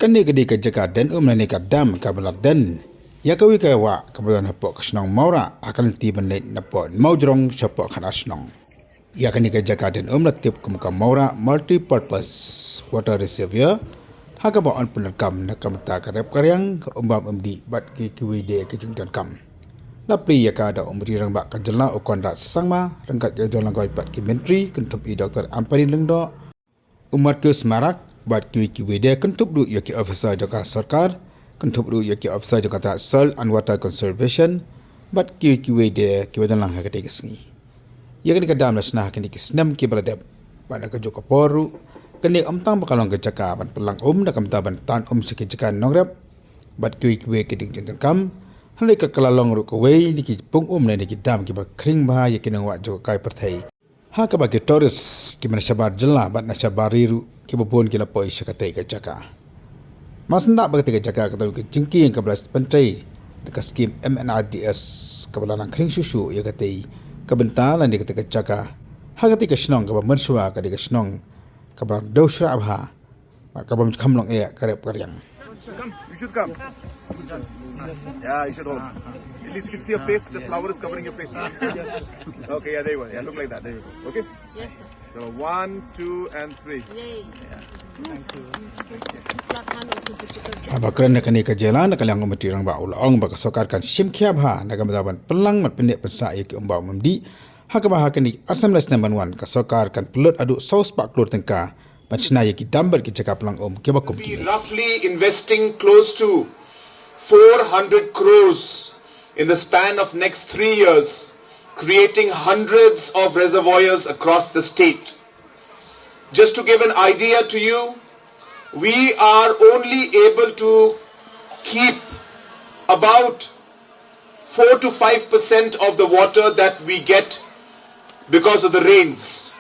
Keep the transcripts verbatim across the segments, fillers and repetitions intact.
Kane ka dei ka jaka den um lane ka dam kaba la den ïa kawei ka wah kaba don hapoh ka shnong Mawrah ha ka lynti ban leit napoh Mawjrong shapoh Khanarshnong. Ïa kane ka jaka den um la tip kum ka Mawrah Multipurpose Water Reservoir ha kaba yn pyndonkam na ka bynta ka rep ka riang, ka umbam umdih bad kiwei de ki jingdonkam. La plie ïa ka da u Myntri Rangbah ka jylla u Conrad Sangma ryngkat ki jong la ngoi bad ki myntri kynthup i Dr Ampareen Lyngdoh, u Marcuise Marak bad kiwei kiwei de, kynthup ruh ïa ki officer jong ka sorkar, kynthup ruh ïa ki officer jong ka tnat Soil and Water Conservation bad kiwei kiwei de kiba don lang ha katei ka sngi. Ïa kane ka dam la shna ha kine ki snem kiba la dep bad na kajuh ka por ruh kane ym tang ba ka long ka jaka ban pynlang um, da ka bynta ban tan um sha ki jaka nongrep bad kiwei kiwei ki jingdonkam. Hynrei ka la long ruh kawei na ki pung um ne na ki dam kiba khring bha ïa ki nongwah jong ka pyrthei, ha kaba ki tourist kiba na shabar jylla bad na shabar ri ruh kiba bun ki la poi sha katei ka jaka. Mar shen da ba katei ka jaka ka dei ka jingkieng kaba la pyntrei da ka skim M N R D S kaba la nang khring shuh shuh ïa katei ka bynta lane katei ka jaka ha katei ka shnong kaba mynshuwa ka dei ka shnong kaba dewshrah bha bad kaba ym kham long eh ka rep ka riang. Come, you should come. Yeah, you should hold. At least you can see your face. The flower is covering your face. Okay, yeah, there you go. Yeah, look like that. There you go. Okay? Yes, sir. So one, two, and three. Yay. Haba kren na kane ka jingïalang na ka liang u Myntri Rangbah u la ong ba ka sorkar kan shim khia bha na ka bynta ban pynlang bad pynneh pynsah ïa ki umbam umdih, ha kaba ha kine ki arphew snem ban wan ka sorkar kan pynlut haduh saw spah klur tyngka ban shna ïa ki dam bad ki jaka pynlang um kiba kum kine. Roughly investing close to four hundred crores in the span of next three years, creating hundreds of reservoirs across the state. Just to give an idea to you, we are only able to keep about four to five percent of the water that we get because of the rains.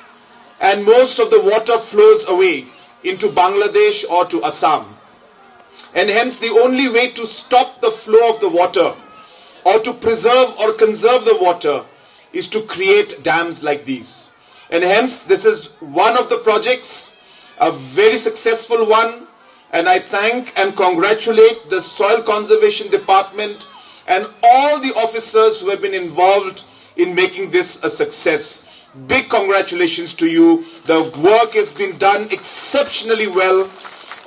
And most of the water flows away into Bangladesh or to Assam. And hence, the only way to stop the flow of the water or to preserve or conserve the water is to create dams like these. And hence, this is one of the projects, a very successful one, and I thank and congratulate the Soil Conservation Department and all the officers who have been involved in making this a success. Big congratulations to you. The work has been done exceptionally well,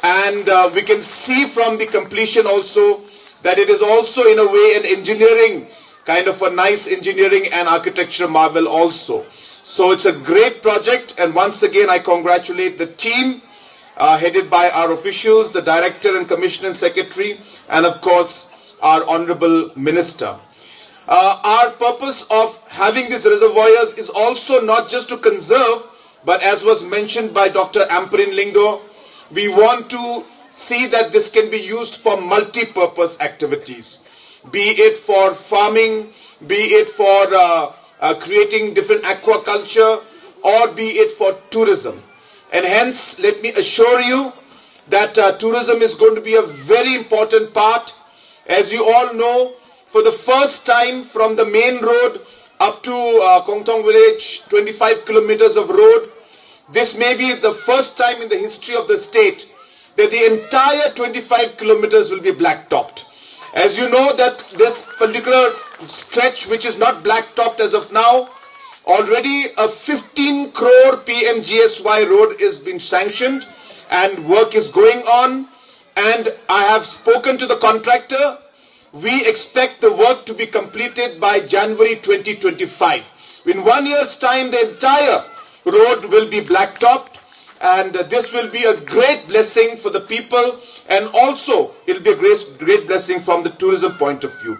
and uh, we can see from the completion also that it is also, in a way, an engineering, kind of a nice engineering and architecture marvel also. So it's a great project, and once again, I congratulate the team uh, headed by our officials, the director and commissioner and secretary, and of course, our honorable minister. Uh, our purpose of having these reservoirs is also not just to conserve, but as was mentioned by Doctor Ampareen Lyngdoh, we want to see that this can be used for multi-purpose activities, be it for farming, be it for uh, uh, creating different aquaculture, or be it for tourism. And hence, let me assure you that uh, tourism is going to be a very important part. As you all know, for the first time from the main road up to uh, Kongthong village, twenty-five kilometers of road, this may be the first time in the history of the state that the entire twenty-five kilometers will be blacktopped. As you know that this particular stretch, which is not blacktopped as of now, already a fifteen crore P M G S Y road is been sanctioned and work is going on. And I have spoken to the contractor. We expect the work to be completed by January twenty twenty-five. In one year's time, the entire road will be blacktopped, and uh, this will be a great blessing for the people, and also it'll be a great, great blessing from the tourism point of view.